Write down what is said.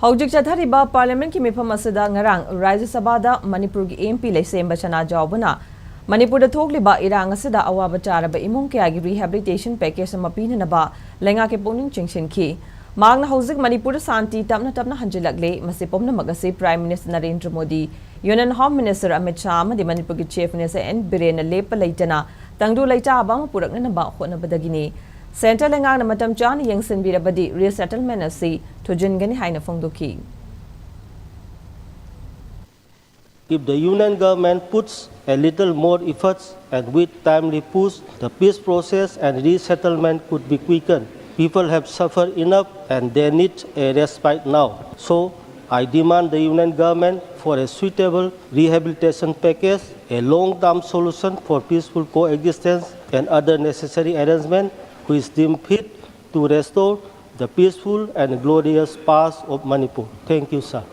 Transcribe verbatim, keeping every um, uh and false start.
ꯍꯧꯖꯤꯛ ꯆꯠꯊꯔꯤꯕ ꯄꯥꯔꯂꯤꯌꯥꯃꯦꯟꯠꯀꯤ ꯃꯤꯐꯝ ꯑꯁꯤꯗ ꯉꯔꯥꯡ ꯔꯥꯖ꯭ꯌ ꯁꯚꯥꯗ ꯃꯅꯤꯄꯨꯔꯒꯤ MP ꯂꯩꯁꯦꯝꯕ ꯁꯅꯥꯖꯥꯎꯕꯅ ꯃꯅꯤꯄꯨꯔꯗ ꯊꯣꯛꯂꯤꯕ ꯏꯔꯥꯡ ꯑꯁꯤꯗ ꯑꯋꯥꯕ ꯆꯥꯔꯕ ꯏꯃꯨꯡ ꯀꯌꯥꯒꯤ rehabilitation package ꯑꯃ ꯄꯤꯅꯅꯕ ꯂꯩꯉꯥꯛꯀꯤ ꯄꯨꯛꯅꯤꯡ ꯆꯤꯡꯁꯤꯟꯈꯤ꯫ ꯃꯍꯥꯛꯅ ꯍꯧꯖꯤꯛ ꯃꯅꯤꯄꯨꯔꯗ ꯁꯥꯟꯇꯤ ꯇꯞꯅ ꯇꯞꯅ ꯍꯟꯖꯤꯜꯂꯛꯂꯦ, ꯃꯁꯤ ꯄꯨꯝꯅꯃꯛ ꯑꯁꯤ Prime Minister Narendra Modi, Union Home Minister Amit Shah ꯑꯃꯗꯤ ꯃꯅꯤꯄꯨꯔꯒꯤ Chief Minister ꯑꯦꯟ ꯕꯤꯔꯦꯟꯅ ꯂꯦꯞꯄ ꯂꯩꯇꯅ ꯇꯪꯗꯨ ꯂꯩꯇꯥꯕ ꯑꯃ ꯄꯨꯔꯛꯅꯅꯕ ꯍꯣꯠꯅꯕꯗꯒꯤꯅꯤ꯫ Centre ꯂꯩꯉꯥꯛꯅ ꯃꯇꯝ ꯆꯥꯅ ꯌꯦꯡꯁꯤꯟꯕꯤꯔꯕꯗꯤ resettlement ꯑꯁꯤ ꯊꯨꯖꯤꯟꯒꯅꯤ ꯍꯥꯏꯅ ꯐꯣꯡꯗꯣꯛꯈꯤ꯫ If the Union Government puts a little more efforts and with timely push, the peace process and resettlement could be quickened. People have suffered enough and they need a respite now. So, I demand the Union Government for a suitable rehabilitation package, a long-term solution for peaceful coexistence and other necessary arrangements which deem fit to restore the peaceful and glorious past of Manipur. Thank you, sir.